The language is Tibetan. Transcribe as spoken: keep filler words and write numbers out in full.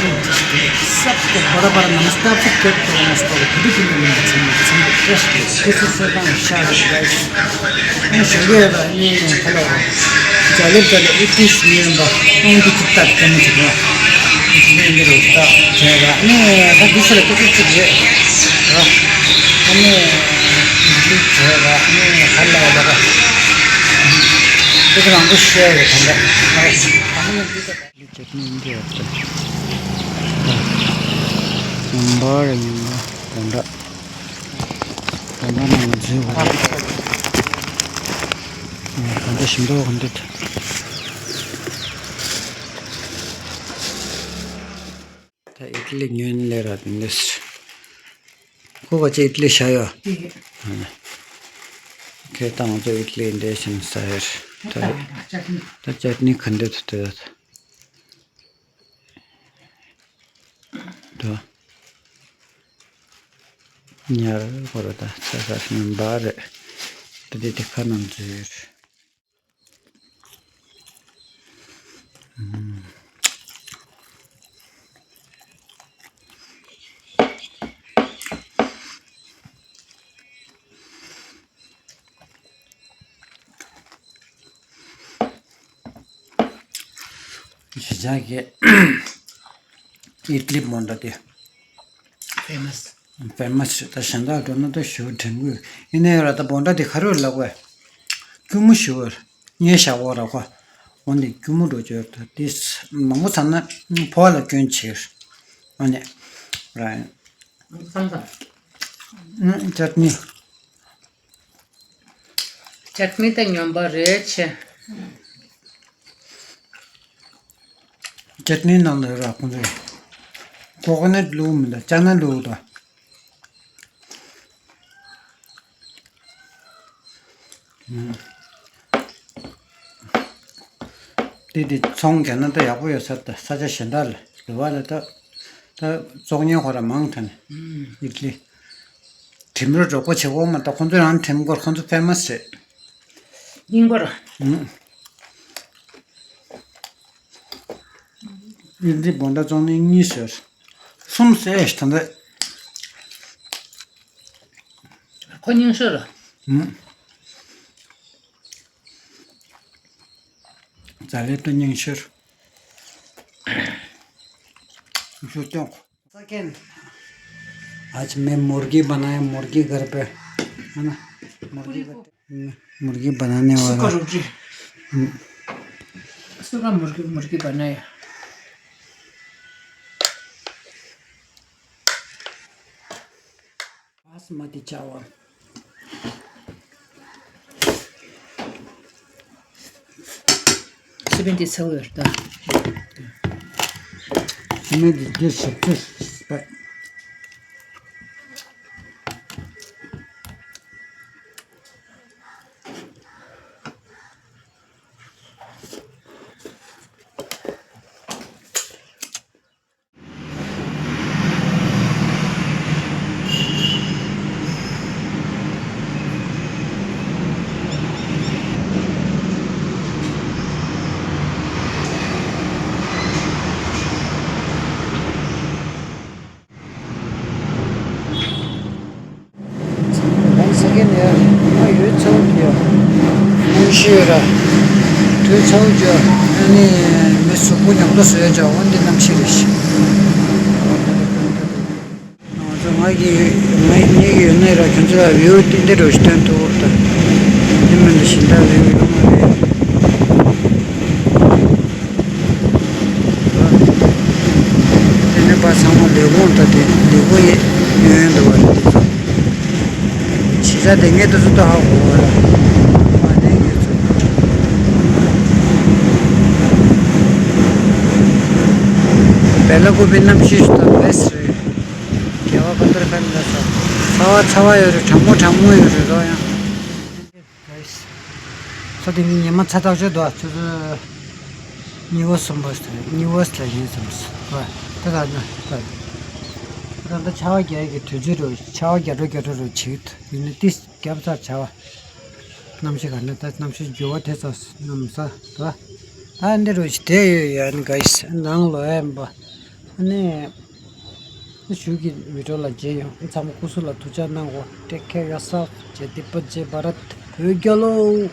सबको बड़ा बड़ा नमस्कार, सबको नमस्कार। This is Satan Shah, guys. मैं शुरू है, ये हेलो। जाले जाले इतिस नियम बा। उनकी किताब कम चुका। इसमें मेरे उस्ताद जाएगा। नहीं, ऐसा दूसरे को कुछ है। हाँ। हमें जाएगा। हमें हल्ला लगा। इतना कुछ शेयर है ठंडा। हमें चटनी इनके होते हैं। संभार है, बंडा। बंडा ना मजे हो। बंडा शिमला बंडा। ད་ཨི་ཏི་ལི་ཉོན་ལེ་ར་དེ་འདྲས། ཁོ་ག་ཅི་ཨི་ཏི་ལི་ཤ་ཡོ། ཁེ་ད་ང་ཚོ་ཨི་ཏི་ལི་འདྲས་ཤིང་ས་ཡར། ད་ད་ཅག་ནི་ད་ཅག་ནི་ག་འདྲས་ཐུ་ཐུ་ད་ཉར་ཁོ་ར་ད་ཚ་ས་སྙོམས་པ་རེད། ད་དེ་དེ་ཁ་ནང་འཛུལ། གཞིས་ཆགས་ཀྱི་ཨི་ཏི་ལི་བོན་ཌ་དེ་ཕེ་མ་སི། ཕེ་མ་སི་རེད། ད་གཞན་དག་འགྲོ་ན་ད་ཞུ་དྲན་གི་ཡིན་ནའི་ར། ད་བོན་ཌ་དེ་ག་རེ་ལབ་དགོས། སྐྱུར་མོ་ཞུ་བར་ངའི་ཞག་པོ་ར་ཁོ། འོ་ནི་སྐྱུར་མོ་འགྲོ་བཅོས་ད་དེ་མང་པོ་ཚར་ན་ཕོ་བ་ལ་སྐྱོན་ཆེ། འོ་ནི་ར། ཙང་ཙང་། ཅར་ནི། ཅར་ནི་ད་སྙོམས་པ་རེད་ཆེ། ཅར་ནི་ནང་ལ་ར་ཁོང་ཚོས་ཀོ་ཀོ་ནཊ་བླུགས་མི་འདུག་ཅ་ན་བླུགས་འདུག་དེ་དེ་ཚོང་རྒྱག་ན་ད་ཡག་པོ་ཡོད་ས། ད་ས་ཆ་གཞན་དག་ལ་རེ་བ་ལ་ད་ད་བཙོག་ཉེན་ཁོ་ར་མང་ཐོན་ནས་ཨི་ཏི་ལི། ཁྲིམས་ར་རོགས་པ་བྱེད་དགོས་མ་གཏོགས་ཁོང་ཚོ་རང་ཁྲིམས་སྐོར་ཁོང་ཚོ་ཕེ་མ་སི་རེད། ཡིན་སྐོར། ཨིན་ཇི་བོན་ཌ་བཙོང་ནི་གཉིས་ཟེར། གསུམ་ཟེར་ད་ལྟ། ཁོ་རྙིང་ཤོས་ར། ཛ་ལེ་ཏོ་རྙིང་ཤོས། ཤོ་ཅོག Second, आज मैं मुर्गी बनाया, मुर्गी घर पे, है ना? मुर्गी घर पे, हम्म, मुर्गी बनाने वाला। सूखा रोटी। हम्म। सूखा मुर्गी, मुर्गी बनाया। बासमती चावल। Seventy seven ད། Seventy this, this, but Once again, yeah, ང་ཡོད་ཚ་བོ་ཡོད། གནམ་གཤིས་ཡོད་ར། དུས་ཚ་བོ་ཡོད། ཨ་ནི་མི་གཟུགས་པོ་ཉམས་ཏོག་བཟོས་ཡོད་ཅག་འོན་ཏེ་གནམ་གཤིས་རེད་ཤག་ང་ཚོ་ང་གི་ང་གཉིས་ཀྱི་ཡོད་ནའི་ར་ཁྱོད་ཚོ་ལ་བིའུ་ཏིག་འདི་འདྲ་ཞིག་སྟོན་ཐུབ་ད། འདི་མིན་འདི་བཞིན་ད་བིའུ་ཡོད་མ་རེད། དེ་ནས་པ་ཚང་མ་ལས་ཁུངས་ད་དེ་ལས་ཁུངས་ཡེ་ཡོད་འདུག་བ་རེད། ཇི་ས་དེ་ངས་དུ་སུ་ཏོ་ཧ་གོ་བ་ར། མ་ནས་ངས་ཚོ། བེ་ལ་ཀུ་པི་གནམ་གཤིས་ཤུ་ཏ་བེས་རེད། རྒྱལ་བ་དཔལ་འབར་ཕན་ལ་སོགས། ཚ་བ་ཚ་བ་ཡོད་རེད། གྲང་མོ་གྲང་མོ་ཡོད་རེད་རོ་ཡང་། Guys, ས་དེ་ནི་ཉི་མ་ཚ་ཐག་ཆོད་འདུག་ཁྱོད་ཚོ་གཉིས་པ་གསུམ་པ་ཟེར་གཉིས་པ་ཟེར་ཡིན་བསམ་སོང་། ད་ད་ན་ད་ད་ད་ཆར་པ་རྒྱག་གི་དུས་ཚོད་རུ་ཆར་པ་རྒྱག་འགྲོ་རྒྱག་འགྲོ་རུ་བྱེད་ཀྱི་འདུག་ཡིན་ན་ཏིས་རྒྱབ་ཚར་ཆར་པ། གནམ་གཤིས་ག་ནས་ད་གནམ་གཤིས་འགྱུར་བ་དེ་ཚོ་གནམ་ས་ད་ད་འདི་རུ་ཞིག་དེ་ཡོད་ཡ་ནི་ག་ཡིས་ནང་ལོ་ཡ་ཡིན་པ། ནས་གཞུག་གི་བི་ཌི་ཡོ་ལ་མཇལ་ཡོང་། ཚང་མ་སྐུ་གཟུགས་ལ་ཐུགས་ཅག་གནང་གོ། Take care yourself. Jai Tibetan, Jai Bharat. བོད་རྒྱལ་ལོ།